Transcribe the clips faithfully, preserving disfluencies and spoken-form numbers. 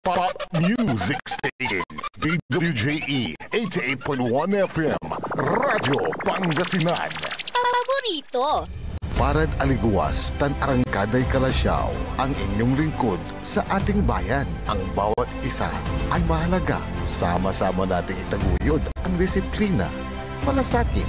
Pop Music Station, D W J E eighty-eight point one F M, Radyo Pangasinan. Paborito. Parad aligawas tan arangkaday Calasiao, ang inyong lingkod sa ating bayan. Ang bawat isa ay mahalaga. Sama-sama nating itaguyod ang disiplina, malasakit,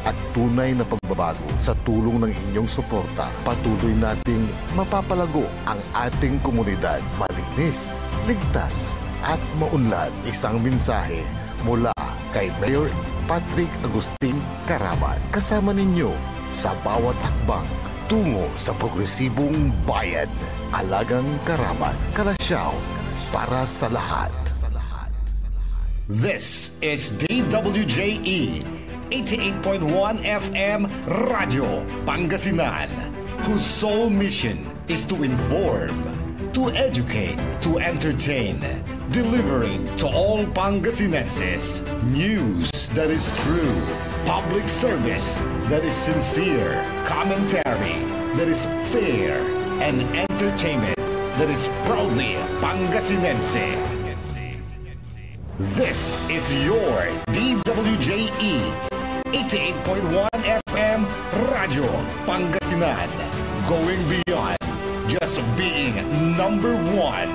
at tunay na pagbabago. Sa tulong ng inyong suporta, patuloy nating mapapalago ang ating komunidad. Malinis, ligtas, at maunlad. Isang mensahe mula kay Mayor Patrick Agustin Caraman. Kasama ninyo sa bawat hakbang tungo sa progresibong bayan. Alagang Caraman, Calasiao, para sa lahat. This is D W J E eighty-eight point one F M Radyo Pangasinan, whose sole mission is to inform, to educate, to entertain, delivering to all Pangasinenses news that is true, public service that is sincere, commentary that is fair, and entertainment that is proudly Pangasinense. This is your D W J E eighty-eight point one F M Radyo Pangasinan. Going beyond just being number one.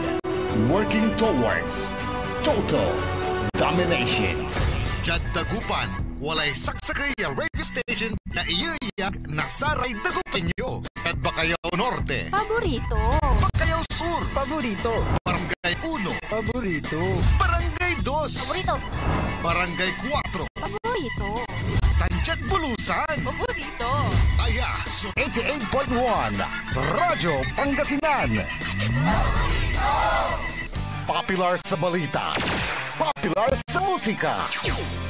Working towards total domination. Diad Dagupan, walay saksakey a radio station na iyeyag na saray Dagupeño. Diad Bacayao Norte. Paborito. Bacayao Sur. Paborito. Barangay Uno. Paborito. Barangay Dos. Paborito. Barangay Kuatro. Paborito. Tan diad Bulusan. Paborito. Aya so eighty-eight point one Radyo Pangasinan. Popular sa balita. Popular sa musika.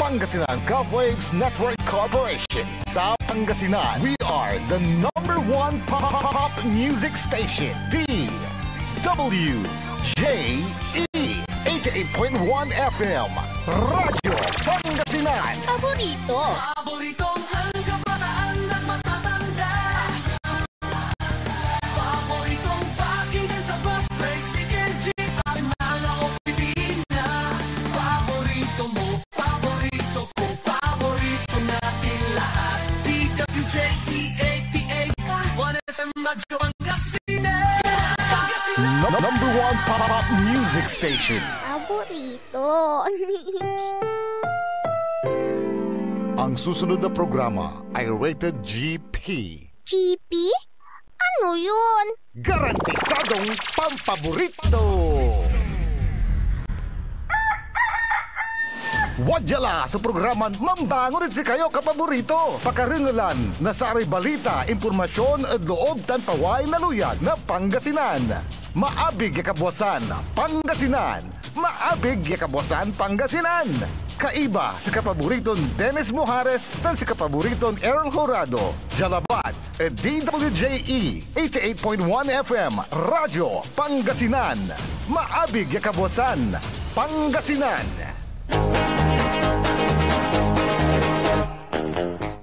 Pangasinan Gov Waves Network Corporation. Sa Pangasinan, we are the number one pop, pop, pop music station. D W J E eighty-eight point one F M. Radyo Pangasinan. Paborito. Paboritong kabataan at matatanda. Paboritong pakinggan sa bus, tricycle, jeep, at mga opisina. Paborito mo, paborito ko, paborito natin lahat. D W J E eighty-eight point one F M Radyo Pangasinan. Pangasinan. Num-, number one pop, pop music station. Paborito. Ang susunod na programa ay rated G P. G P? Ano yun? Garantisadong pampaborito! Wadya la so programan mambangon ed sikayo, kapaborito. Pakarengelan na saray balita, impormasyon ed loob tan paway na luyag na Pangasinan. Maabig ya kabwasan, Pangasinan. Maabig ya kabwasan, Pangasinan. Kaiba si kapaboriton Dennis Mojares tan si kapaboriton Errol Horado. Dia labat ed D W J E eighty-eight point one F M, Radyo Pangasinan. Maabig ya kabwasan, Pangasinan.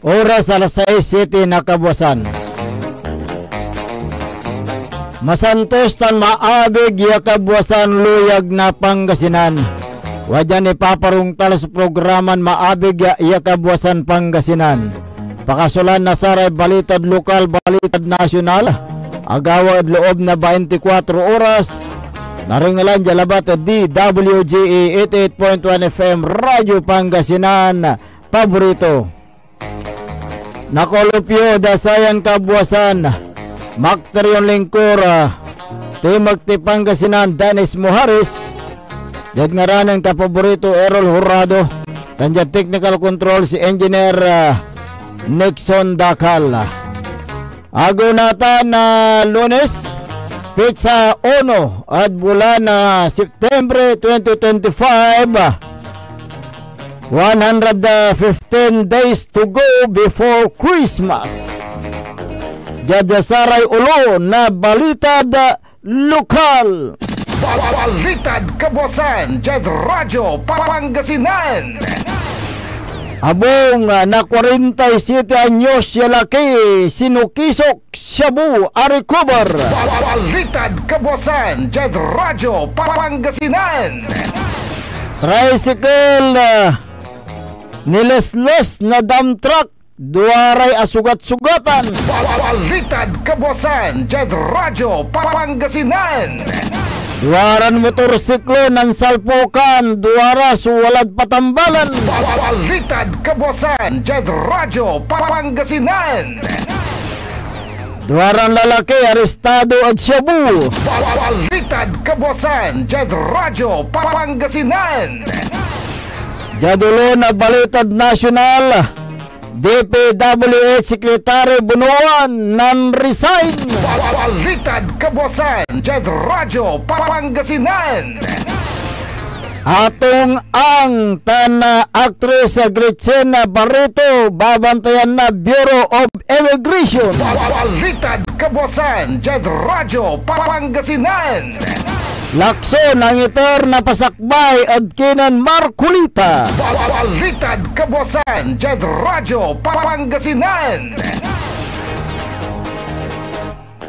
Oras alas sais siete na kabwasan. Masantos tan maabig ya kabwasan, luyag na Pangasinan. Wadyan ipaparungtal so programan Maabig ya, ya Kabwasan Pangasinan. Pakasolan na saray balitad lokal, balitad nasional, agawa ed loob na baintikwatro oras. Narengelan dia labat ed D W J E eighty-eight point one F M Radyo Pangasinan, paborito. Nakolopyo da sayan kabwasan, makter yon lingkor, ah, Team Active Pangasinan, Dennis Mojares, diad ngaran nen kapaborito Errol Horado, tan diad technical control si Engineer, ah, Nixon Dacal. Agew natan na Lunes, petsa uno ed bulan na September twenty twenty-five. One hundred fifteen days to go before Christmas. Diad saray olo na balitad lokal. Balitad kabwasan diad Radyo Pangasinan. Abung, ah, na kwarenta y siyete anyos ya laki, sinukisok, shabu, a recover. Balitad Kabuasan, diad Radyo Pangasinan. Tricycle, ah, nilesles na dump truck, duaray asugat-sugatan. Balitad Kabuasan, diad Radyo Pangasinan. Duaran motorsiklo nansalpukan, duara so walad patambalan. Balitad Kabuasan, diad Radyo Pangasinan. Duaran lalaki arestado ed shabu. Balitad Kabuasan, diad Radyo Pangasinan. Diad olo na balitad nasyonal, D P W H Secretary Bonoan nan-resign. Balitad Kabuasan, diad Radyo Pangasinan. Atong ang tan, ah, aktris, ah, Gretchen, ah, Barreto, babantayan na Bureau of Immigration. Balitad Kabuasan, diad Radyo Pangasinan. Lakson, nangiter na pasakbay ed kinen Marcolita. Balitad Kabuasan, diad Radyo Pangasinan.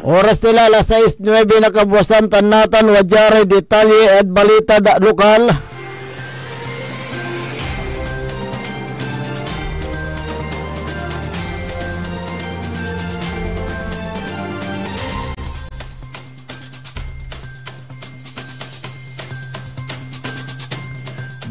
Oras nila alas sais nuebe na kabuasan, tan natan wadya ray detalye ed balita da lokal.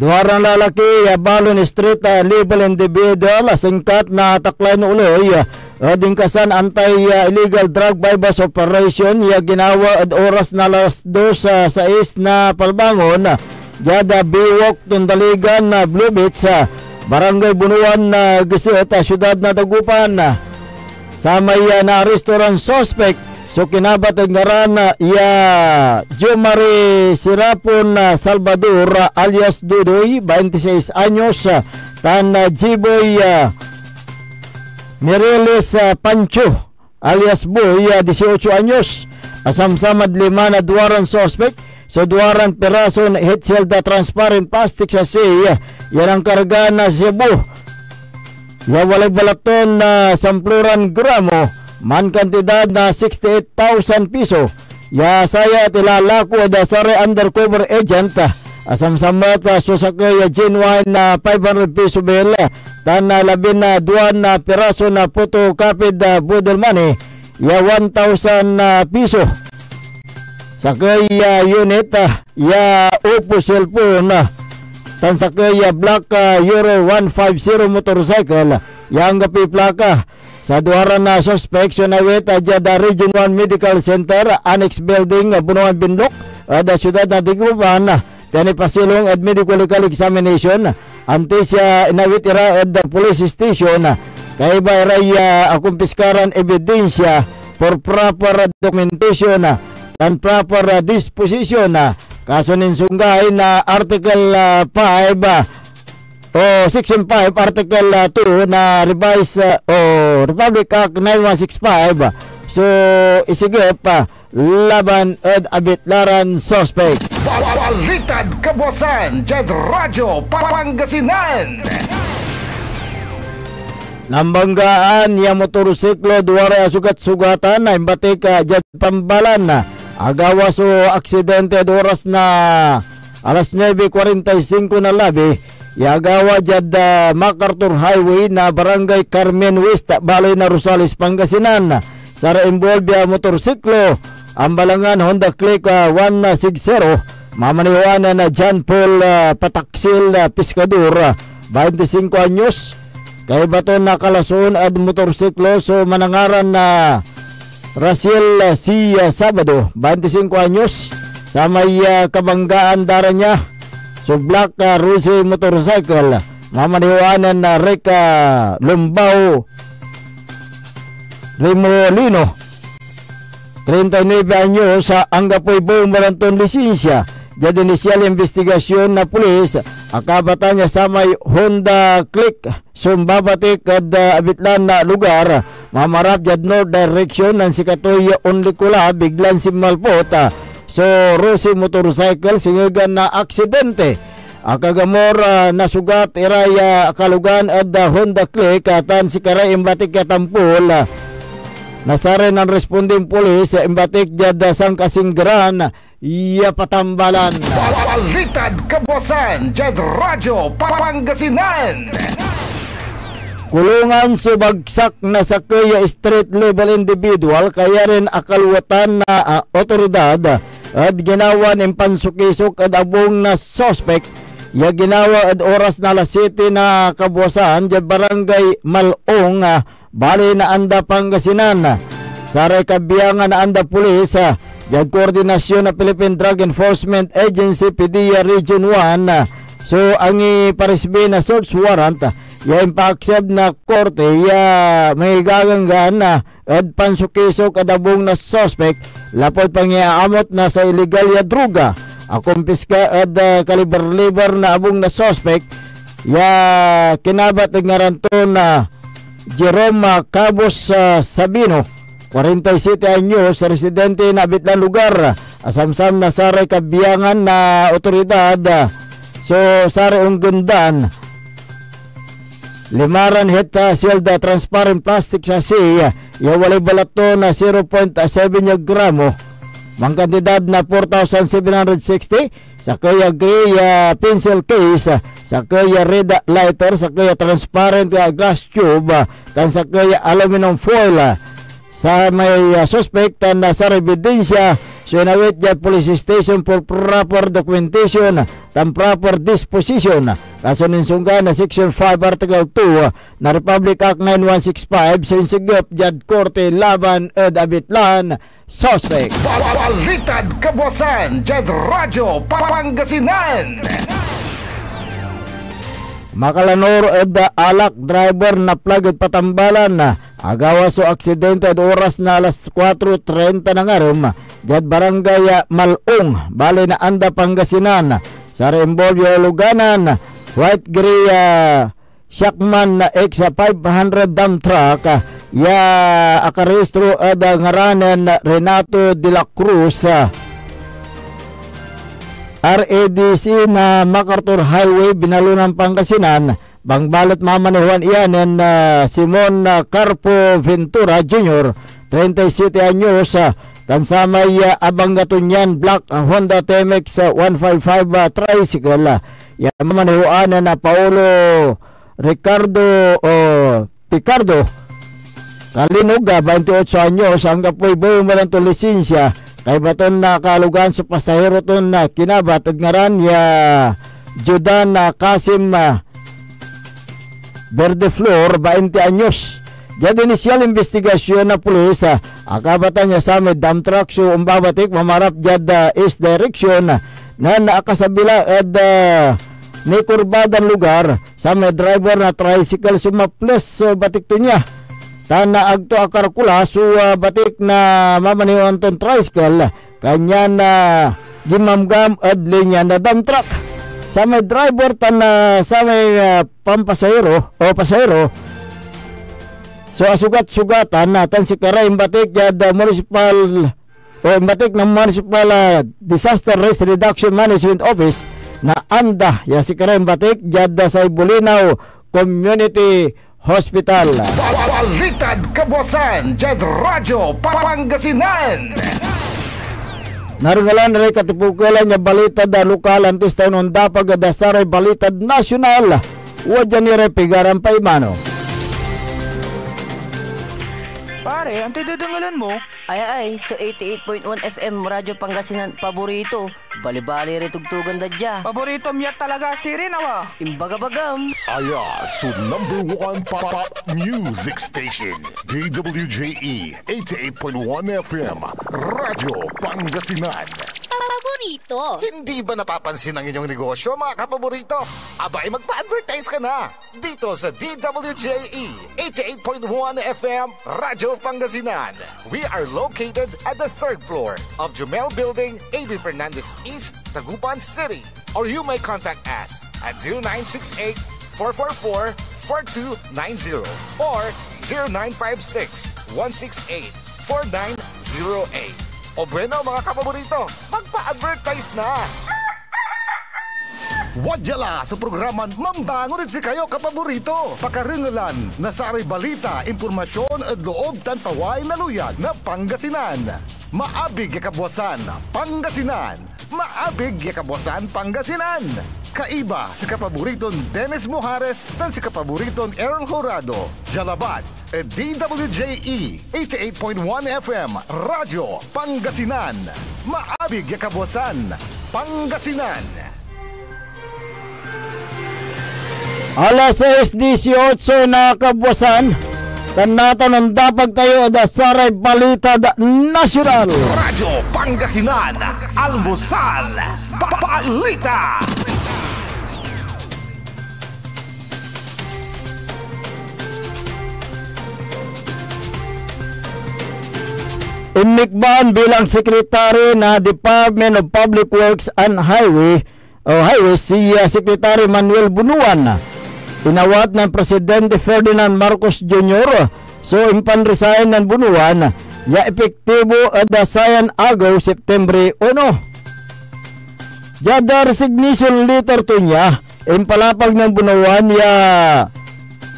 Duaran lalaki ya balon street, ah, level individual, ah, singkat na taklay no oloy, ah, ed inkasan anti-illegal drug buy-bust operation ya ginawa ed oras na alas dos, ah, sais na palbangon, ah, diad, ah, Biwok, Tondaligan, ah, Blue Beach, ah, Barangay Bunuan, ah, Geset, ah, Siudad na Dagupan. Samay, ah, naaresto ran suspek so kinabat ed ngaran, ah, ya Jomari Serapon, ah, Salvador, ah, alias Dudoy, baintiseis anyos, ah, tan, ah, Jiboy, ah, Mireles, ah, Pancho, alias Boy, ah, dieciocho anyos, a samsamad lima na duaran suspek so duaran pirason HCl da transparent plastic sachet, ah, ya nangkarga na shabu ya walay balat ton, ah, samploran gramo, mankantidad na sixty-eight thousand piso. Ya saya et ilalako ed saray undercover agent, ah, a samsambat, ah, so sakey ya genuine na five hundred peso bill, ah, tan, ah, labin, ah, duan, ah, piraso na photocopy da boodle money ya one thousand, ah, piso. Sakey ya unit, ah, ya Oppo cellphone, ah, tan sakey ya black, ah, Euro one five zero motorcycle ya anggapoy plaka. Sa duaran, ah, suspek so inawit, ah, diad, ah, Region one Medical Center, ah, Annex Building, ah, Bunuan Binlok, ah, da siudad na Dagupan, ah, pian ipasilong ed medical legal examination. Antis ya inawit ira ed, ah, police station, ah, kaiba iray, ah, akumpiskaran ebidensya for proper documentation, ah, tan proper, ah, disposition, ah, kaso ninsunggay na Article, ah, five, ah, o Section five, Article, ah, two na Revised, ah, o Republic Act nine one six five. So, isigep, ah, laban ed abitlaran suspek. Balitad Kabuasan, diad Radyo Pangasinan. Nambanggaan ya motorsiklo, duaray asugat-sugatan na imbatik, ah, diad Tambalan. Agawa so aksidente ed oras na alas nuebe cuarenta y cinco na labi, ya agawa diad, ah, MacArthur Highway na Barangay Carmen West, baley na Rosales, Pangasinan. Saray involved ya motorsiklo, ambalangan Honda Click, ah, one six zero, mamaniwaan na John Paul, ah, Pataksil, ah, Pescador, ah, baintisinko anyos. Kaiba ton nakalasoen ed motorsiklo so manangaran na Raciel, ah, C, ah, Sabado, baintisinko anyos. Samay, ah, kabanggaan da ra nia so Black, ah, Rosy motorcycle, mamaniwaan nen, ah, Rick, ah, Lumbao Remolino, treinta y nueve anyos, ah, anggapoy bumaran ton lisensia. Diad inisyal ya imbestigasyon na pulis, akabatan ya samay Honda Click so imbabatik ed, ah, abitlan na lugar, mamarap diad north direction. Nen sikatoy onlikula, biglan sinmalpot, ah, so Rosy motorcycle, singegan na aksidente. Akagamor, ah, nasugat iray, ah, akalugan ed, ah, Honda Click, ah, tan sikaray imbatik ya tampol, ah, na saray nanresponding pulis, ah, imbatik diad, ah, sankasinggeran ya patambalan. Balitad Kabuasan, diad Radyo Pangasinan. Kulongan so bagsak na sakey ya street level individual, kayarin akalwatan na, ah, otoridad ed ginawan impansukisok ed abung na suspek ya ginawa ed oras na alas siete na kabuasan diad Barangay Malong, ah, Bali na Anda, Pangasinan. Saray kabiangan na Anda Police, ah, diad koordinasyon na Philippine Drug Enforcement Agency, PDEA Region one, ah, so angiparisbi na search warrant, ah, ya impaakseb na korte ya mangigaganggan, ah, ed pansukisok ed abung na suspek lapud pangiaamot na say iligal ya droga a kumpiska ed, ah, kaliber-liber na abung na suspek ya kinabat ed ngaran ton, ah, Jerome, ah, Cabos, ah, Sabino, kwarenta y siete anyos, residente na abitlan lugar, ah, asamsam na saray kabiangan na otoridad, ah, so saray onggendan. Limaran hit, ah, sealed, ah, transparent plastic sachet, ah, ya walay balat to na zero point seven ya gramo, mangkantidad na four thousand seven hundred sixty, sakey ya gray, ah, pencil case, ah, sakey ya red, ah, lighter, sakey ya transparent, ah, glass tube, ah, tan sakey ya aluminum foil, ah, samay, ah, suspek tan, ah, saray ebidensya so inawit diad police station for proper documentation tan proper disposition. Kaso ninsungga na Section five, Article two, ah, na Republic Act nine one six five so insigep diad korte laban ed abitlan suspek. Balitad Kabuasan, diad Radyo Pangasinan. Makalanor ed alak, driver naplag ed patambalan. Agawa so aksidente ed oras na alas kuatro trenta na ngarem, diad Barangay, ah, Malong, Bali na Anda, Pangasinan. Saray involved ya uluganan, white gray, ah, Siakman na X five hundred dump truck, ah, ya akarehistro ed, ah, ngaran nen Renato de la Cruz, ah, R A D C na MacArthur Highway, Binalonan, Pangasinan, bangbalet mamanehoan iya nen, ah, Simon, ah, Carpo Ventura Junior, treinta y siete anyos, ah, tan samay, ah, abangga to nian black, ah, Honda T M X, ah, one five five, ah, tricycle, ah, ya mamanehoan nen, ah, Paolo Ricardo, o Picardo Calinog, ah, baintiotso anyos, anggapoy beberan ton lisensia. Kaiba ton nakalugan so pasahero ton, ah, kinabat ed ngaran ya Judan, ah, Kasim, ah, Verdeflor, bainti anyos. Diad inisyal imbestigasyon na pulis, ah, akabatan ya samay dump truck so ombabatik mamarap diad, ah, east direction, ah, nen akasabi la ed, ah, nikurbadan lugar. Samay driver na tricycle so maples so batik to nia, tan, ah, ag to akarkula so, ah, batik na mamanehoan ton tricycle, kanyan, ah, gimamgam ed linya na dump truck. Samay driver tan, ah, samay, ah, pampasahero o pasahero so asugat-sugatan, ah, tan sikaray imbatik diad, ah, municipal o imbatik na Municipal, ah, Disaster Risk Reduction Management Office na ANDA, ya sikaray imbatik diad, ah, say Bulinaw Community Hospital. Balitad Kabuasan, diad Radyo Pangasinan. Narengelan iray katipukelan ya balitad, ah, lokal, antis tayon ondapag ed saray balitad nasyonal. Wadya ni ray pigaran paimano. Pare, antoy dedengelan mo? Ay, ay, so eighty-eight point one F M Radyo Pangasinan, paborito. Balibali ray tugtugan da dia. Paborito mi ya talaga, sirin, awa. Imbagabagam. Aya so number one pop music station, D W J E, eighty-eight point one F M, Radyo Pangasinan. Paborito. Hindi ba napapansin ang inyong negosyo, mga kapaborito? Abay, magpa-advertise ka na dito sa D W J E, eighty-eight point one F M, Radyo Pangasinan. We are located at the third floor of Jumel Building, A B Fernandez East, Dagupan City. Or you may contact us at zero nine six eight, four four four, four two nine zero or zero nine five six, one six eight, four nine zero eight. O bueno, mga kapaborito, magpa-advertise na! Wadya la so programan mambangon ed sikayo, kapaborito. Pakarengelan na saray balita, impormasyon ed loob tan paway na luyag na Pangasinan. Maabig ya kabwasan, Pangasinan. Maabig ya kabwasan, Pangasinan. Kaiba si kapaboriton Dennis Mojares tan si kapaboriton Earl Horado. Dia labat ed D W J E eighty-eight point one F M, Radyo Pangasinan. Maabig ya kabwasan, Pangasinan. Alas sais dieciocho na kabwasan, tan natan ondapag tayo ed saray balitad nasyonal. Radyo Pangasinan, Almusal, Balita. Inmikban bilang sekretary na Department of Public Works and Highway, o Highways, si, ah, Secretary Manuel Bunuan. Inawat nen Presidente Ferdinand Marcos Junior so impanresign nen Bunuan ya epektibo ed sayan agew, Septembre uno. Diad resignation letter to nia, impalapag nen Bunuan ya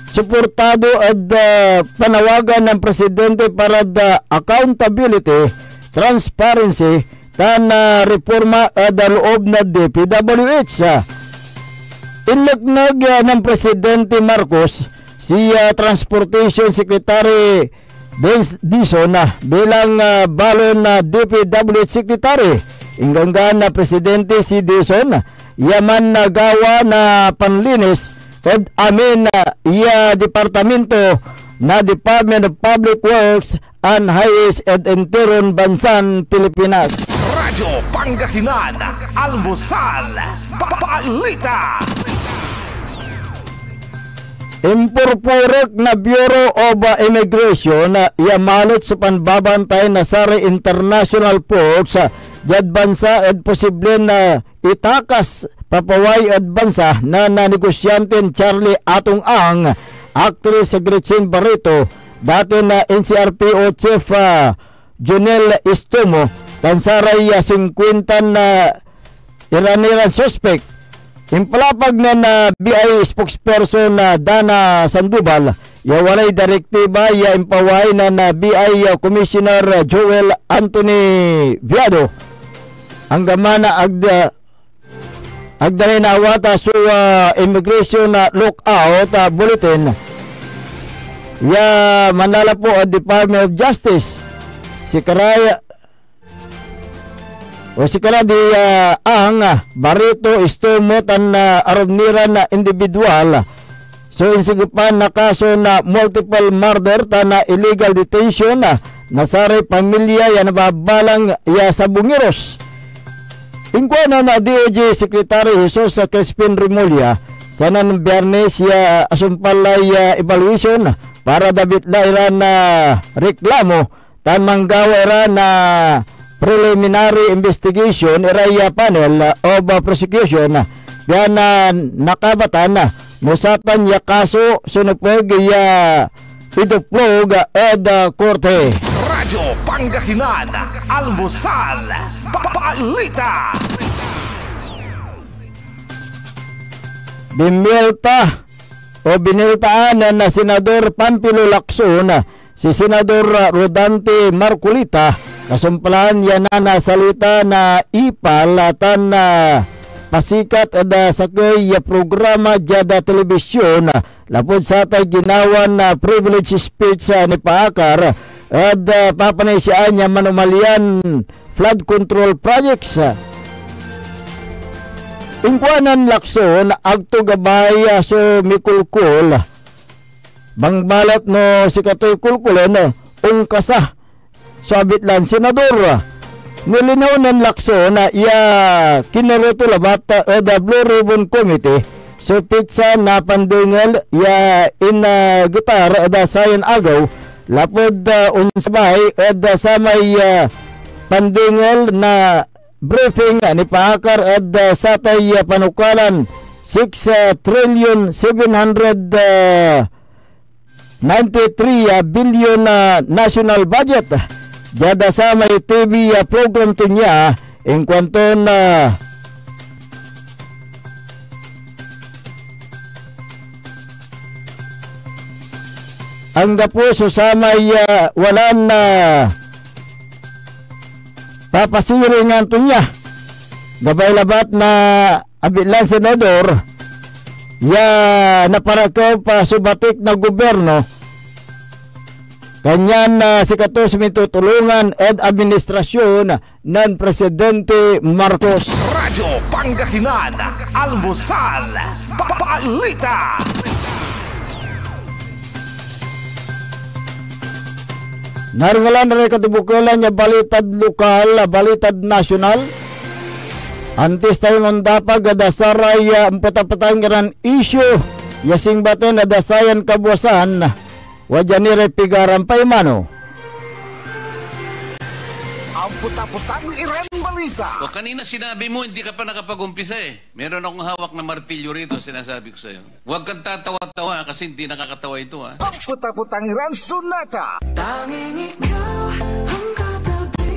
suportado ed, ah, panawagan nen Presidente para ed, ah, accountability, transparency, tan, ah, reforma ed, ah, loob na D P W H. Ah, inlekneg, ah, nen Presidente Marcos si, ah, Transportation Secretary Vince Dizon, ah, bilang, ah, balon, ah, D P W H Secretary. Ingganggan na Presidente si Dizon ya mannagawa na panlinis ed amin, ah, ya departamento na Department of Public Works and Highways ed interon bansan Pilipinas. Radyo Pangasinan, Almusal, Balita. Impurpurek na Bureau of, ah, Immigration, ah, ya malet so panbabantay na saray international ports, ah, diad bansa ed posible na itakas papaway ed bansa na, na negosyanten Charlie Atong Ang, actress Gretchen Barreto, dati na N C R P O chief, ah, Jonel Estomo, tan saray, ah, singkuenta na iraniran suspek. Impalapag nen, ah, B I spokesperson, ah, Dana Sandoval ya walay direktiba ya impaway nen, ah, B I, ah, Commissioner, ah, Joel Anthony Viado. Anggaman, ah, ag, ah, ag da ni naawat, ah, so, ah, immigration, ah, lookout, ah, bulletin ya manlalapu ed Department of Justice. Sikara ya, o sikara di, ah, Ang, ah, Barreto, Estomo, tan, ah, arum ni ran, ah, individual so insegepan na kaso na multiple murder tan, ah, illegal detention, ah, na saray pamilya ya nababalang ya sabongeros. Inkuanen na D O J Secretary Jesus Crispin Remulla, sanan Biyernes ya asumpal lay, ah, evaluation para dabit la iran, ah, reklamo tan manggawa ira na preliminary investigation iray, ah, panel of, ah, prosecution, pian, ah, nakabatan, ah, no satan ya kaso so nepeg ya iduplog, ah, ed, ah, korte. Radyo Pangasinan, Almusal, Balita. Binmilta o biniltaan na Senador Panfilo Lacson si Senador, ah, Rodante Marcoleta, kasumplan ya nanasalita na ipal, ah, tan, ah, pasikat ed, ah, sakey ya programa diad, ah, telebisyon, ah, lapud satay ginawan, ah, privilege speech, ah, nipaakar ed, ah, papanisiaan ya manumalian flood control projects. Inkuanen Lacson, ag to gabay, ah, so mikolkol. Bangbalet no sikatoy kolkolen, ah, ongkasa so abit lan senador. Nilinaw nen Lacson, ah, ya kinaro to labat, ah, ed, ah, Blue Ribbon Committee so pitsa na pandengel ya ingetar ed, ah, sayan agew, lapud, ah, onsabay ed, ah, samay, ah, pandengel na briefing, ah, nipaakar ed, ah, satay, ah, panukalan six, ah, trillion seven hundred, ah, ninety-three billion na national budget. Diad samay T V program to nia, inkuanton, ah, Anggapo so samay, ah, wanan na papasiringan to nia. Gabay labat na abitlan senador ya naparakel pa so batik na gobyerno, kanyan, ah, sikato so mitutulongan ed administrasyon nen Presidente Marcos. Radyo Pangasinan, Almusal, Ba-, Balita. Narengelan ray katibukelan ya balitad lokal, balitad nasyonal. Antis tayon ondapag ed saray, ah, ampetapetang iran isyu ya singbaten ed sayan kabwasan, wadya ni ray pigaran paimano. Ampetapetang iran balita. O, kanina sinabi mo, hindi ka pa nakapag-umpisa eh. Meron akong hawak na martilyo rito, sinasabi ko sa'yo. Huwag kang tatawa-tawa kasi hindi nakakatawa ito, ah. Ampetapetang iran sonata. Tanging ikaw ang katabi.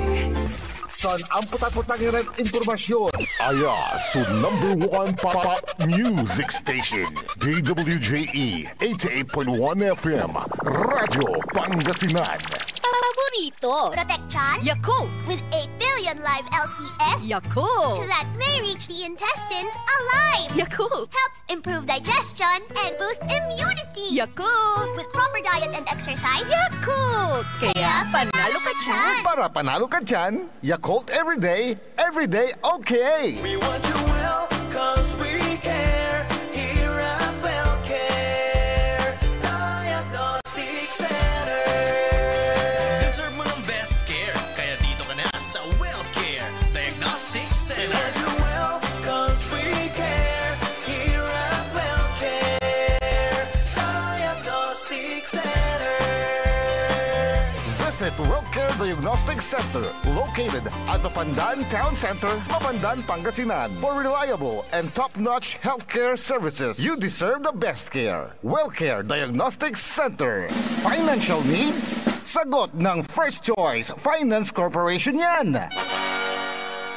San ampetapetang iran impormasyon. Aya so number one pop music station, D W J E eighty-eight point one F M, Radyo Pangasinan. Paborito. Protection. Yakult. With eight billion live L C S. Yakult. That may reach the intestines alive. Yakult. Helps improve digestion and boost immunity. Yakult. With proper diet and exercise. Yakult. Kaya panalo ka dyan. Para panalo ka dyan, Yakult everyday, everyday okay. We want you well, 'cause we care. Here at Wellcare Diagnostic Center. Deserve mo ng best care, kaya dito ka na sa Wellcare Diagnostic Center. We want you well, 'cause we care. Here at Wellcare Diagnostic Center. Visit Wellcare Diagnostic Center, located at Mapandan Town Center, Mapandan, Pangasinan, for reliable and top-notch healthcare services. You deserve the best care. Wellcare Diagnostic Center. Financial needs? Sagot ng First Choice Finance Corporation yan.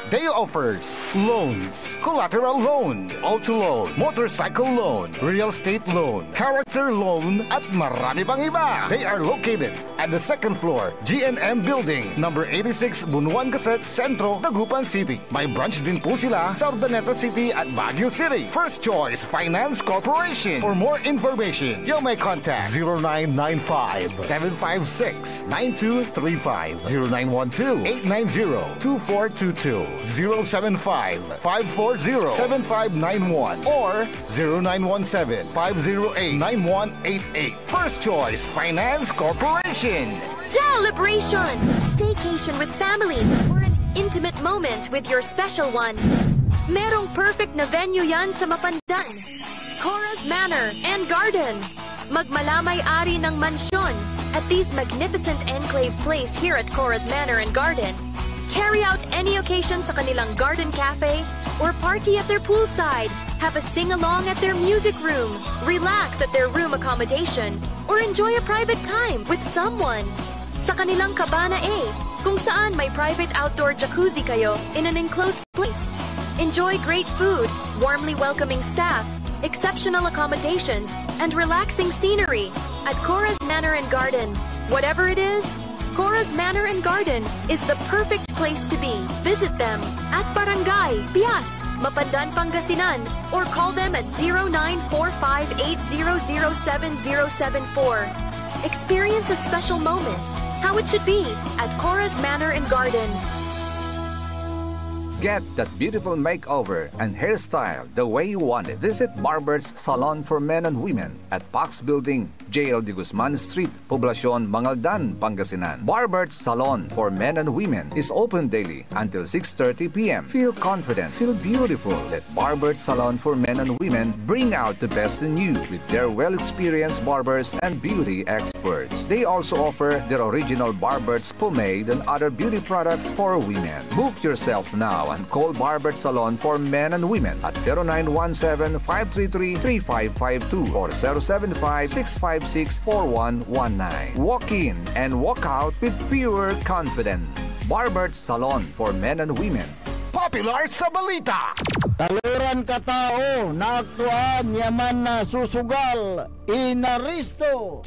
They offers loans, collateral loan, auto loan, motorcycle loan, real estate loan, character loan, at marami pang iba. They are located at the second floor, G N M Building, number eighty-six, Bunuan Gasset, Centro, Dagupan City. May branch din po sila sa Urdaneta City at Baguio City. First Choice Finance Corporation. For more information, you may contact zero nine nine five, seven five six, nine two three five, zero nine one two, eight nine zero, two four two two, zero seven five, five four zero, seven five nine one, or zero nine one seven, five zero eight, nine one eight eight. First Choice Finance Corporation. Celebration! Staycation with family or an intimate moment with your special one. Merong perfect na venue yan sa Mapandan. Cora's Manor and Garden. Magmalamay ari ng mansyon at this magnificent enclave place here at Cora's Manor and Garden. Carry out any occasion sa kanilang garden cafe or party at their poolside. Have a sing-along at their music room. Relax at their room accommodation or enjoy a private time with someone. Sa kanilang Cabana A, kung saan may private outdoor jacuzzi kayo in an enclosed place. Enjoy great food, warmly welcoming staff, exceptional accommodations, and relaxing scenery at Cora's Manor and Garden. Whatever it is, Cora's Manor and Garden is the perfect place to be. Visit them at Barangay Pias, Mapandan, Pangasinan, or call them at zero nine four five eight zero zero seven zero seven four. Experience a special moment, how it should be, at Cora's Manor and Garden. Get that beautiful makeover and hairstyle the way you want it. Visit Barber's Salon for Men and Women at Pax Building, J L D Guzman Street, Poblacion, Mangaldan, Pangasinan. Barber's Salon for Men and Women is open daily until six thirty p m. Feel confident, feel beautiful. Let Barber's Salon for Men and Women bring out the best in you with their well-experienced barbers and beauty experts. They also offer their original Barber's pomade and other beauty products for women. Book yourself now and call Barber's Salon for Men and Women at zero nine one seven, five three three, three five five two or zero seven five, six five six, four one one nine. Walk in and walk out with pure confidence. Barber's Salon for Men and Women. Popular sa balita. Taloran katao, naaktuan ya mansusugal, inaresto.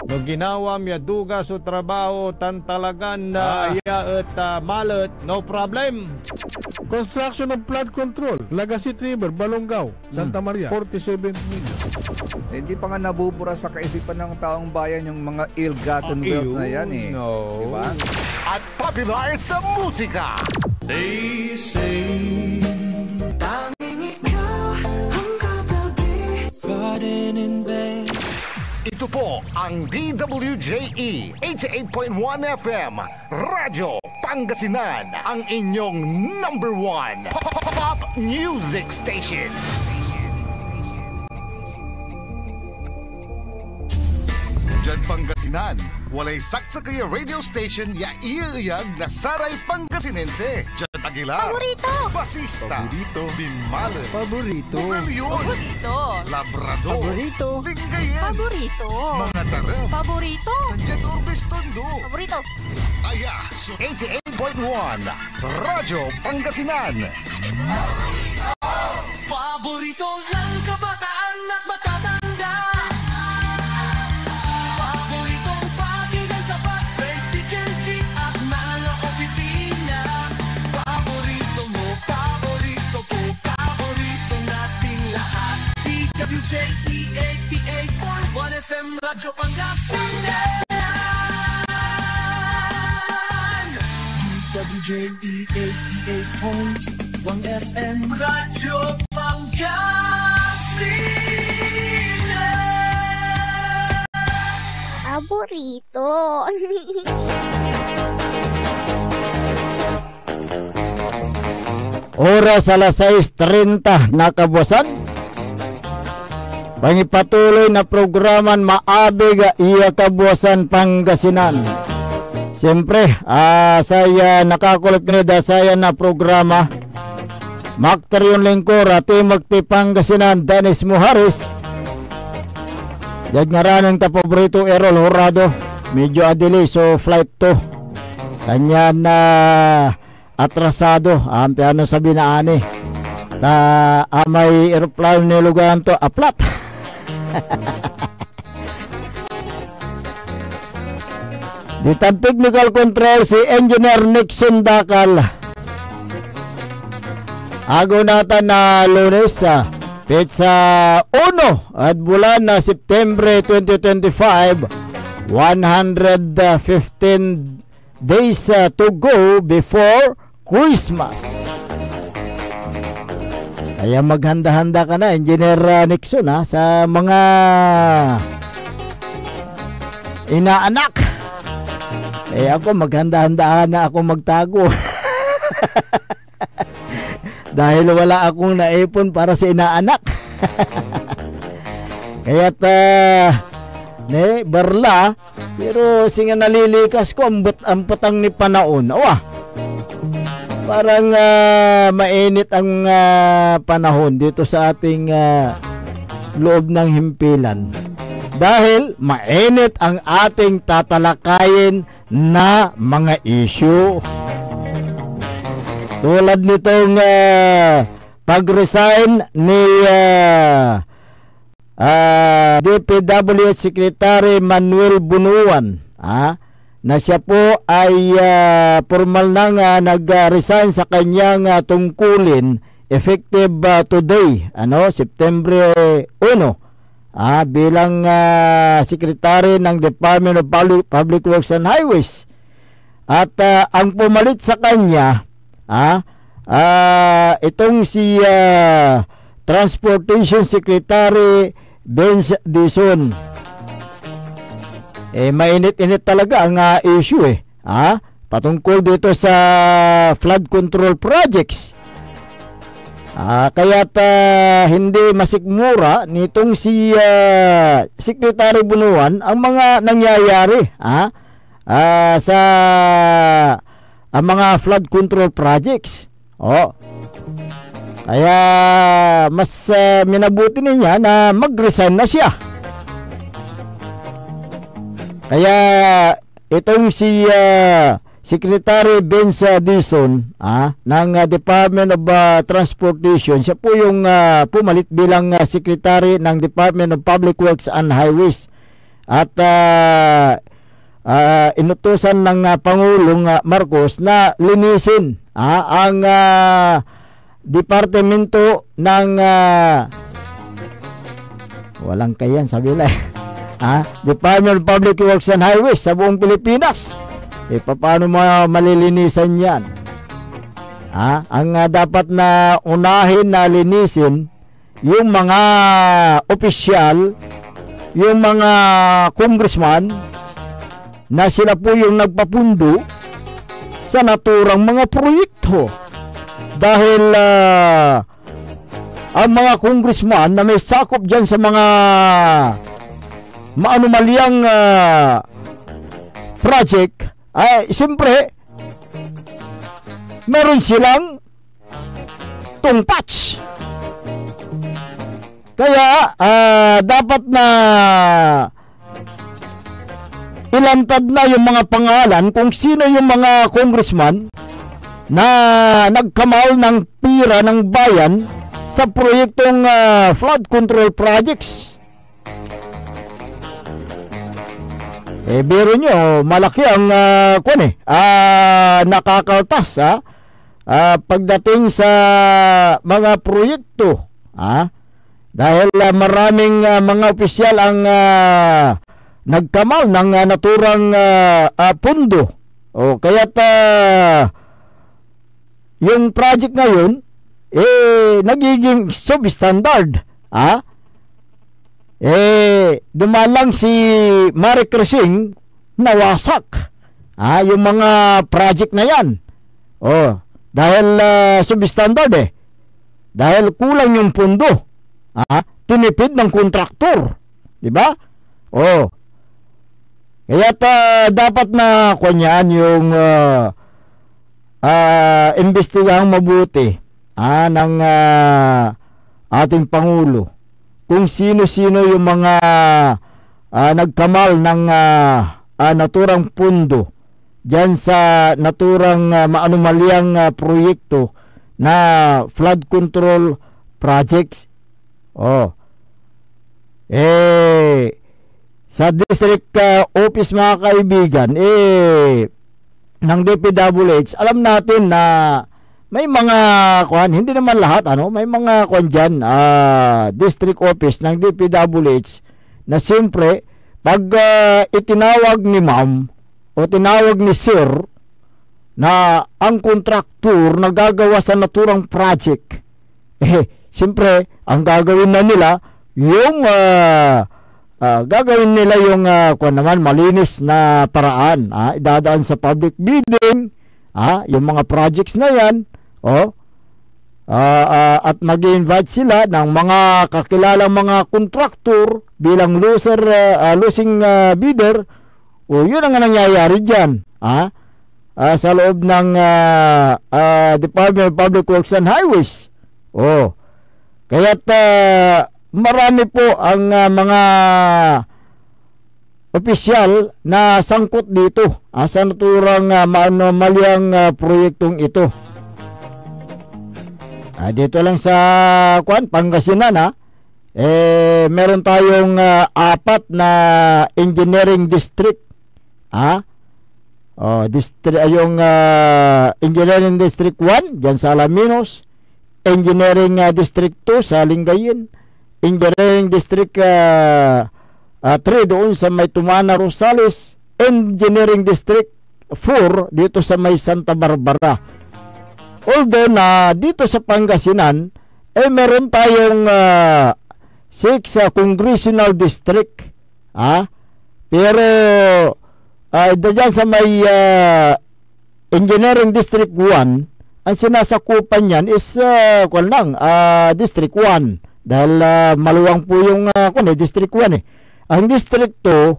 No ginawam ya duga so trabaho tan talagan, ah, Ah. aya et, ah, malet, no problem. Construction of flood control, Lagasit River, Balongaw, Santa Hmm. Maria, forty-seven million. Hindi pa nga nabubura sa kaisipan ng taong bayan yung mga ill-gotten wealth na yan, eh. Ayun, no. Di ba? At papilar sa musika. They say, tanging ikaw ang katabi. Garden in bed. Ito po ang D W J E eighty-eight point one F M, Radyo Pangasinan, ang inyong number one pop music station. Diad Pangasinan, walay saksakey a radio station ya iyaeyag na saray Pangasinense. Jed Aguilar, Paborito. Basista, Paborito. Binmalen, Paborito. Bugallon, Paborito. Labrador, Paborito. Lingayen, Paborito. Mangatarem, Paborito. Tan diad Urbes, Tondo. Paborito. Aya so eighty-eight point one Radyo Pangasinan. Paborito ng kabataan at matatanda. Paboritong pakinggan sa bus, tricycle, jeep at mga opisina. Paborito mo, paborito ko, paborito nating lahat. D W J E eighty-eight point one F M Radyo Pangasinan. D W J E eighty-eight point one F M Radyo Pangasinan. Paborito. Oras alas sais treinta na kabuasan. Pangipatuloy na programan Maabig ya Kabuasan Pangasinan. Siyempre, ah, saya nakakulop ni da saya na programa. Makter yon lingkor, ah, Team Active Pangasinan, Dennis Muharis. Diad ngaran nen kapaborito Errol Horado. Medyo adili so flight to. Kanyan, ah, atrasado, ampiano sabi na ani. Ta amay eroplano nilugaran to, aplat. Ditan technical control si Engineer Nixon Dacal. Agew natan na Lunes, ah, petsa uno ed bulan na Septembre twenty twenty-five, one hundred fifteen days, uh, to go before Christmas. Kaya maghanda-handa ka na, Engineer, uh, Nixon, ha, sa mga inaanak. Eh, ako, maghanda-handa na ako magtago. Dahil wala akong naipon para sa inaanak. Kaya't, ah, ne, barla, pero singa nalilikas ko, ambet-, ampetang ni panaon. Awa! Parang, ah, mainit ang, ah, panahon dito sa ating, ah, loob ng himpilan. Dahil mainit ang ating tatalakayin na mga issue. Tulad nitong, ah, pag-resign ni, ah, ah, D P W H Secretary Manuel Bunuan, ah, na siya po ay, ah, pormal nang, ah, nag-resign sa kanyang, ah, tungkulin effective, ah, today, ano, September uno, ah, bilang, ah, Secretary ng Department of Public, Public Works and Highways. At, ah, ang pumalit sa kanya, ah, ah, itong si, ah, Transportation Secretary Vince Dizon. Eh, mainit-init talaga ang, ah, issue, eh. Ah, patungkol dito sa flood control projects. Ah, kaya't, ah, hindi masikmura nitong si, ah, Secretary Bunuan ang mga nangyayari, ah, ah, sa, ah, mga flood control projects. Oh. Kaya mas, ah, minabuti niya na mag-resign na siya. Kaya itong si, ah, Secretary Vince, ah, Dizon, ah, ng, ah, Department of, ah, Transportation. Siya po yung, ah, pumalit bilang, ah, Secretary ng Department of Public Works and Highways. At, ah, ah, inutusan ng, ah, Pangulong, ah, Marcos na linisin, ah, ang, ah, departamento ng, ah, walang kayan, sabi nila, eh. Ha? Department of Public Works and Highways sa buong Pilipinas. E, paano ma-, malilinisan yan? Ha? Ang, ah, dapat na unahin na linisin, yung mga opisyal, yung mga congressman, na sila po yung nagpapundo sa naturang mga proyekto. Dahil, ah, ang mga congressman na may sakop dyan sa mga maanomalyang, ah, project, ay, siyempre, meron silang tungpats. Kaya, ah, dapat na ilantad na yung mga pangalan kung sino yung mga congressman na nagkamal ng pira ng bayan sa proyektong, ah, flood control projects. Eh, biro nyo, malaki ang, ah, kwan eh, ah, nakakaltas, ah, ah, pagdating sa mga proyekto, ah, dahil, ah, maraming, ah, mga opisyal ang, ah, nagkamal ng, ah, naturang, ah, ah, pondo. O, kaya't, ah, yung project ngayon, eh, nagiging substandard, ah. Eh, dumalang si Marie Crising, nawasak, ah, yung mga project na yan. Oh, dahil, ah, substandard eh. Dahil kulang yung pondo, ah, tinipid ng kontraktor, di ba? Oh. Kaya ta, dapat na, kwan yan, yung, ah, ah, imbestigahan mabuti, ah, ng, ah, ating Pangulo kung sino-sino yung mga, ah, nagkamal ng, ah, ah, naturang pondo diyan sa naturang, ah, maanomalyang, ah, proyekto na flood control projects. Oh. Eh, sa district, ah, office, mga kaibigan, eh, ng D P W H, alam natin na may mga, kuwan, hindi naman lahat, ano, may mga, kuwan dyan, ah, district office ng D P W H na siyempre, pag, ah, itinawag ni ma'am o tinawag ni sir na ang kontraktor na gagawa sa naturang project, eh, siyempre, ang gagawin na nila, yung, ah, ah, gagawin nila yung, ah, kwan naman, malinis na paraan, ah, idadaan sa public bidding, ah, yung mga projects na yan, oh, ah, ah, at mag-invite sila ng mga kakilalang mga kontraktor bilang loser, ah, ah, losing, ah, bidder, o yun ang nangyayari dyan, ah, ah, sa loob ng, ah, ah, Department of Public Works and Highways. Oh. Kaya't, ah, marami po ang, ah, mga opisyal na sangkot dito, ah, sa naturang, ah, maanomalyang, ah, proyektong ito. Ah, dito lang sa, kwan, Pangasinan, ah, eh, meron tayong, ah, apat na engineering district. Ha? Oh, distri-, ah, yung, ah, Engineering District one, dyan sa Alaminos. Engineering, ah, District two sa Lingayen. Engineering District, ah, ah, three doon sa may Tumana, Rosales. Engineering District four dito sa may Santa Barbara. Although na dito sa Pangasinan, eh, meron tayong, ah, six, ah, congressional district. Ah, pero, ah, dyan sa may, ah, Engineering District one, ang sinasakupan niyan is, ah, kwan lang, ah, District one. Dahil, ah, maluwang po yung, ah, kwan eh, District one eh. Ang District two,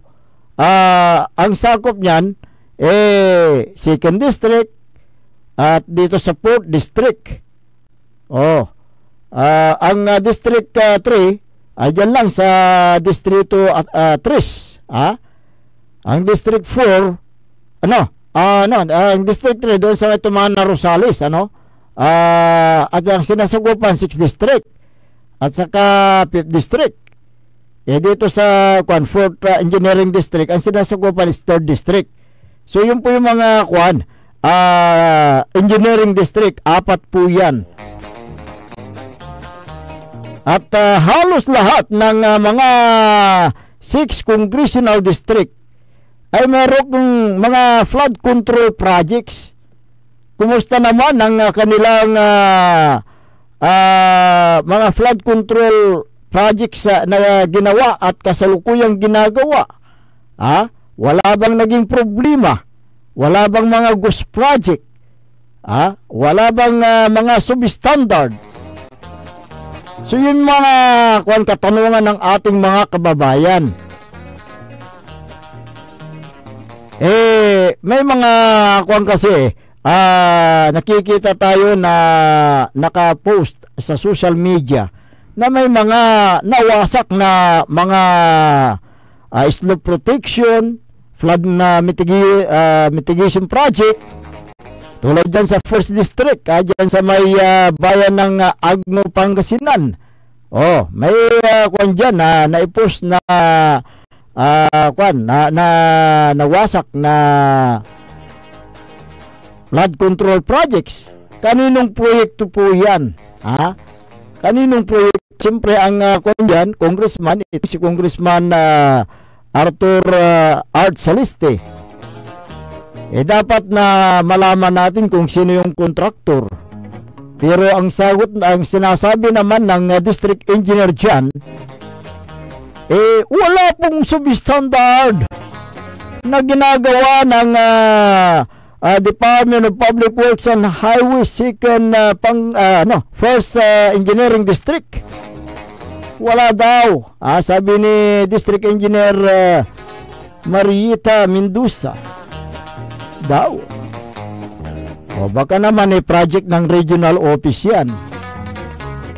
ah, ang sakop niyan, eh, Second District, at dito sa Fourth District. Oh. Ah, ang, ah, District, ah, three, ay dyan lang sa Distrito, ah, ah, tres, ah. Ang District four, ano, Ah, no, ang District three doon sa may tumaan na Rosales, ano? Ah, at ang sinasagupan, sixth District. At saka fifth District. Eh, dito sa, kwan, fourth, ah, Engineering District, ang sinasagupan is third District. So, yun po yung mga, kwan, ah, Engineering District, apat po yan. At, ah, halos lahat ng, ah, mga six congressional district ay mayroong mga flood control projects. Kumusta naman ang, ah, kanilang, ah, ah, mga flood control projects, ah, na ginawa at kasalukuyang ginagawa? Ha? Wala bang naging problema? Wala bang mga ghost project? Ha? Wala bang, ah, mga substandard? So, yun mga, kwan, katanungan ng ating mga kababayan. Eh, may mga, kwan kasi, ah, nakikita tayo na nakapost sa social media na may mga nawasak na mga, ah, slope protection, flood na mitigi-, ah, mitigation project, tulad dyan sa First District, ah, dyan sa may, ah, bayan ng, ah, Agno, Pangasinan. Oh, may, ah, kwan dyan na naipost na, ah, kwan, na, na, nawasak na flood control projects. Kaninong proyekto po yan? Ha? Kaninong proyekto? Siyempre, ang, ah, kwan dyan, congressman, ito si Congressman, ah, Arthur, ah, Art Saliste. Eh, dapat na malaman natin kung sino yung kontraktor. Pero ang sagot, ang sinasabi naman ng, ah, district engineer dyan, eh, wala pong substandard na ginagawa ng, ah, ah, Department of Public Works and Highways, second, ah, pang, ah, ano, first, ah, engineering district. Wala daw, ah, sabi ni District Engineer, ah, Marieta Mendoza. Daw. O baka naman, eh, project ng regional office yan.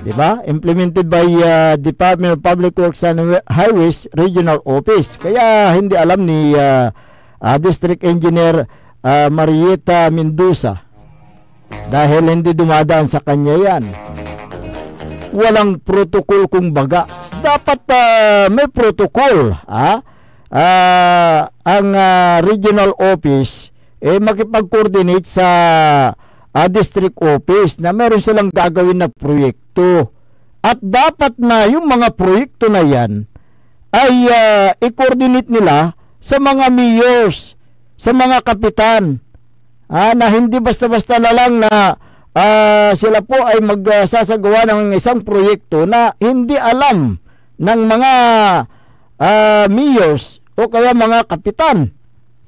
Di ba? Implemented by, ah, Department of Public Works and Highways Regional Office. Kaya hindi alam ni, ah, ah, District Engineer, ah, Marieta Mendoza. Dahil hindi dumadaan sa kanya yan. Walang protocol, kumbaga. Dapat, ah, may protocol, ah? Ah, ang, ah, regional office, eh, makipag-coordinate sa, ah, district office na meron silang gagawin na proyekto. At dapat na yung mga proyekto na yan ay, ah, i-coordinate nila sa mga mayors, sa mga kapitan, ah, na hindi basta-basta na lang na, ah, sila po ay magsasagawa ng isang proyekto na hindi alam ng mga, ah, mayors o kaya mga kapitan.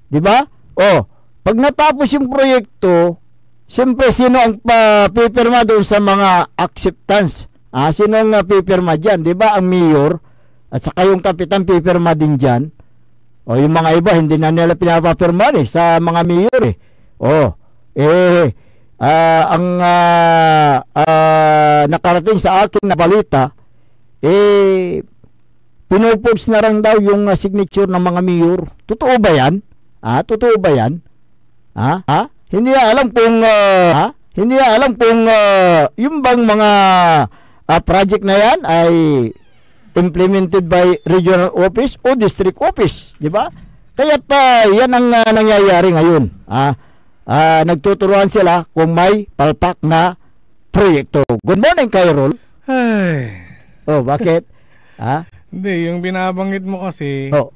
Di ba? O, pag natapos yung proyekto, siyempre, sino ang pa-, pipirma doon sa mga acceptance? Ah, sino ang, ah, pipirma dyan? Di ba, ang mayor at saka yung kapitan pipirma din dyan? O, yung mga iba, hindi na nila pinapapirma eh, sa mga mayor eh. O, eh, ah, ang, ah, ah, nakarating sa akin na balita, eh, pinopost na lang daw yung, ah, signature ng mga mayor. Totoo ba yan? Ah, totoo ba yan? Ha? Ha? Hindi niya alam kung, ah, ha? Hindi niya alam kung, ah, yung bang mga, ah, project na yan ay implemented by regional office o district office, di ba? Kaya pa, yan ang, ah, nangyayari ngayon. Ah, ah, nagtuturuan sila kung may palpak na proyekto. Good morning, Kyrol. Ay. Oh, bakit? Ha? Hindi, yung binabanggit mo kasi, Oh.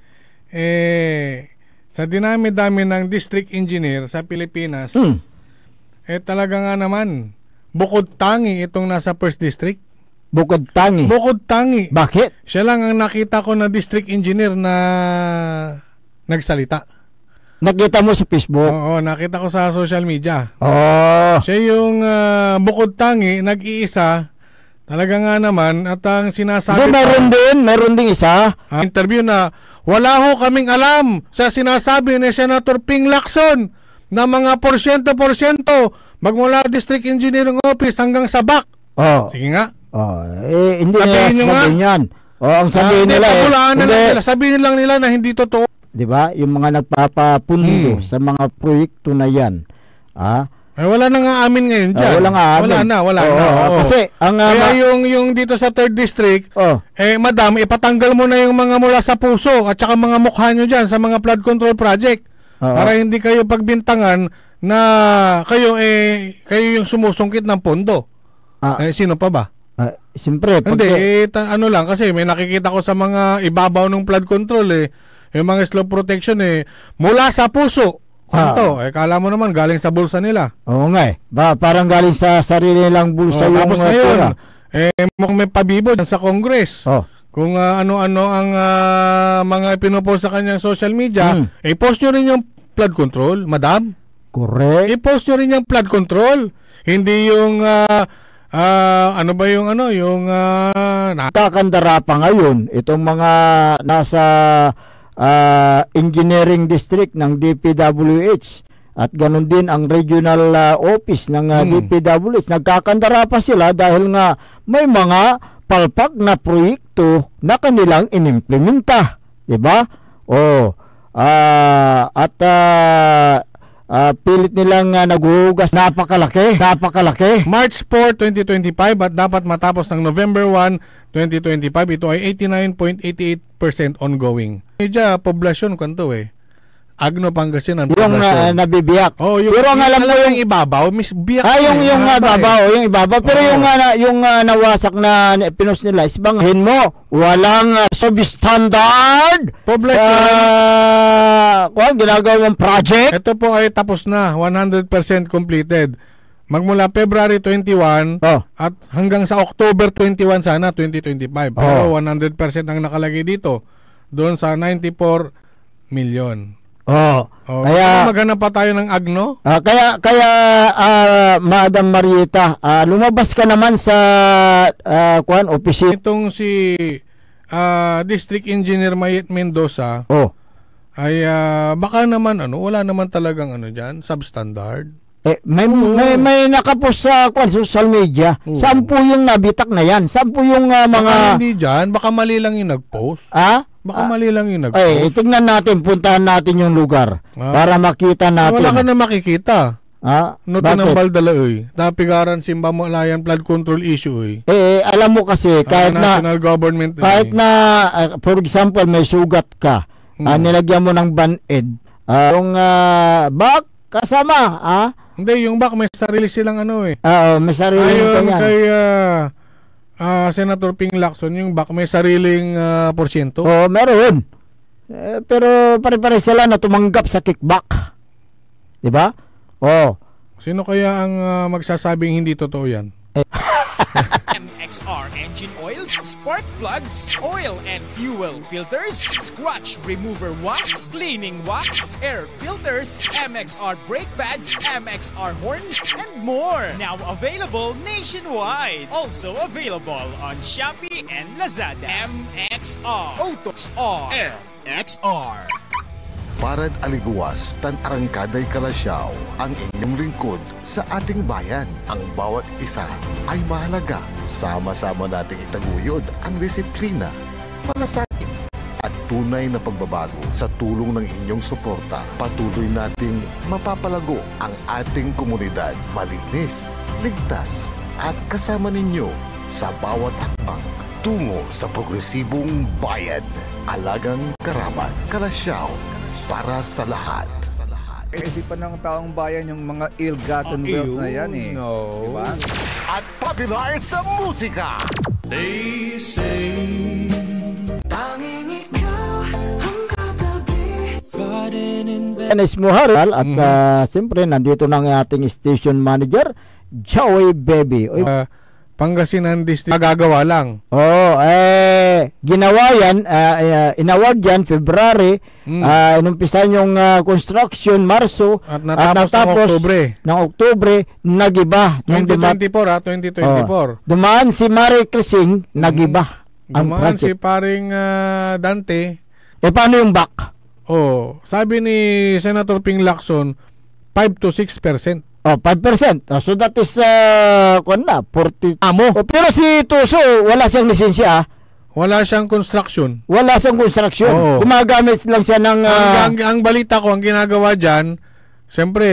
eh, sa dinami-dami ng district engineer sa Pilipinas, Hmm. eh, talaga nga naman, bukod tangi itong nasa First District. Bukod tangi? Bukod tangi. Bakit? Siya lang ang nakita ko na district engineer na nagsalita. Nakita mo sa Facebook? Oo, nakita ko sa social media. Oh. Siya yung, ah, bukod tangi, nag-iisa, talaga nga naman, at ang sinasabi Hindi, pa meron din, meron ding isa. Ah, interview na, "Wala ho kaming alam sa sinasabi ni Senator Ping Lacson na mga porsyento-porsyento, magmula District Engineering Office hanggang sa back." Oh. Sige nga. Oh, eh, hindi Sabihin nila nyo nga. sasabihin yan. Oh, ang Ah, sabihin hindi, nila eh, pabulaanan lang hindi. nila. Sabihin lang nila na hindi totoo. di ba? Yung mga nagpapapundo Hmm. sa mga proyekto na yan. Ah? Eh, wala nang aamin ngayon Ah, dyan. walang aamin. Wala na, wala Oo, na, oo. kasi ang, ah, Kaya ma- yung, yung dito sa third district, Oh. eh, madam, ipatanggal mo na yung mga mula sa puso at saka mga mukha nyo dyan sa mga flood control project. Oo. Para hindi kayo pagbintangan na kayo, eh, kayo yung sumusungkit ng pondo. Ah. Eh, sino pa ba? Ah, siyempre, Hindi, pagka- eh, ta-, ano lang, kasi may nakikita ko sa mga ibabaw ng flood control, eh. Yung mga slope protection, eh, mula sa puso. Ah. Kanto, eh, kala mo naman, galing sa bulsa nila. Oo nga, eh. Ba, parang galing sa sarili nilang bulsa Oh, yung, tapos ah, ngayon, pera. eh, mukhang may pabibo dyan sa Congress. Oh. Kung, ah, ano-ano ang, ah, mga ipinopost sa kanyang social media, Hmm. eh, post nyo rin yung flood control, madam. Correct. I-post nyo rin yung flood control. Hindi yung, ah, ah, ano ba yung ano, yung, ah, na- Kakandara pa ngayon itong mga nasa, ah, engineering district ng D P W H at ganun din ang regional, ah, office ng, ah, Hmm. D P W H. Nagkakandara pa sila dahil nga may mga palpak na proyekto na kanilang inimplementa. Di ba? Oh, ah, at, ah, ah, pilit nilang, ah, naghuhugas. Napakalaki, napakalaki. March four, twenty twenty-five at dapat matapos ng November one, twenty twenty-five. Ito ay eighty-nine point eighty-eight percent ongoing. Medya poblasyon, kanto eh. Agno, Pangasinan, Yung, ah, poblasyon. nabibiyak. Oh, yung, Pero ang yung alam ko talagang yung ibabaw, mis-, biyak Ah, na yung, eh, yung, ah, mahaba eh. babaw, yung ibabaw. Pero Oo. yung, ah, na-, yung, ah, nawasak na ni-, pinost nila, is bangin mo, walang, ah, substandard Poblasyon. sa, kuwan, ginagawang project. Ito po ay tapos na, one hundred percent completed. Magmula February twenty-one Oh. at hanggang sa October twenty-one sana, twenty twenty-five. Pero Oh. one hundred percent ang nakalagay dito, doon sa ninety-four million. Oh. Oh, Kaya baka maghanap pa tayo ng agno? Ah, kaya, kaya, ah, Madam Marieta, ah, lumabas ka naman sa, ah, kuwan, opisina. Itong si, ah, District Engineer Mayet Mendoza Oh. ay, ah, baka naman, ano, wala naman talagang, ano, dyan, substandard. Eh, may, Oo. may, may nakapost sa, kuwan, social media. Oo. Saan po yung nabitak na yan? Saan po yung, ah, Baka mga hindi dyan, baka mali lang yung nag-post. Ah? Baka Ah. mali lang yung nag-post. Eh, tignan natin, puntahan natin yung lugar Ah. para makita Ah, natin. wala ka na makikita. Ah, No, bakit? tinambal dala, eh. Tapigaran, simba mo, alayan, flood control issue, eh. Eh, alam mo kasi, Ah, kahit na, national government, eh. kahit na, ah, for example, may sugat ka, Hmm. ah, nilagyan mo ng band-aid, ah, yung, ah, back, kasama, ah? Hindi, yung back, may sarili silang ano, eh. Ah, oh, may sarili Ayon kanya. kay, ah, ah, Senator Ping Lacson, yung back, may sariling, ah, porsyento. Oo, meron. Eh, pero pare-pare sila na tumanggap sa kickback. Di ba? Oh. Sino kaya ang, ah, magsasabing hindi totoo yan? Eh. M X R engine oils, spark plugs, oil and fuel filters, scratch remover wax, cleaning wax, air filters, M X R brake pads, M X R horns, and more. Now available nationwide. Also available on Shopee and Lazada. M X R Autos R. X R. Parad aligawas tan arangkaday kalasyaw ang inyong lingkod sa ating bayan. Ang bawat isa ay mahalaga. Sama-sama nating itaguyod ang disiplina, malasakit, at tunay na pagbabago. Sa tulong ng inyong suporta, patuloy nating mapapalago ang ating komunidad. Malinis, ligtas, at kasama ninyo sa bawat hakbang tungo sa progresibong bayan. Alagang karamat, kalasyaw para sa lahat. Kaisipan ng taong bayan yung mga ill-gotten wealth na yan eh. Ayun, no. Diba? At popular sa musika. They say, Tanging ikaw ang katabi. Dennis Muharal at, Mhm. ah, siyempre, nandito na ang ating station manager, Joey Baby. Oy. Ah, Pangasinan District, magagawa lang. Oo, eh, ginawa yan, ah, eh, inaward yan, February, Mm. ah, inumpisan yung, ah, construction, Marso, At at natapos ng natapos Oktubre. ng Oktubre, nagiba. Nung duma- Twenty twenty-four, ah, twenty twenty-four. Oh. Dumaan si Mare Crising, Mm. nagiba ang Dumaan project. si paring, ah, Dante. Eh, paano yung back? Oh, sabi ni Senator Ping Lacson, five to six percent. Oh, five percent. Ah, so that is, ah, kwan na, forty. Amo. Oh, pero si Tuso, wala siyang lisensya, ah. Wala siyang construction. Wala siyang construction. Oo. Gumagamit lang siya ng, ah, Ang, ang, ang balita ko, ang ginagawa dyan, siyempre,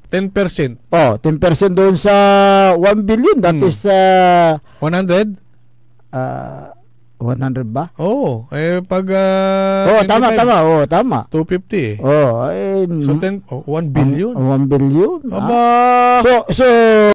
ten percent. Oh, ten percent doon sa one billion. That Hmm. is, ah, One hundred? ah, one hundred ba? Oo. Eh, pag, ah, Oh, tama, twenty-five, tama. Oh, tama. two fifty eh. Oh, eh, So, mm, ten, oh, one billion. ang, one billion, ah. Aba! So, so,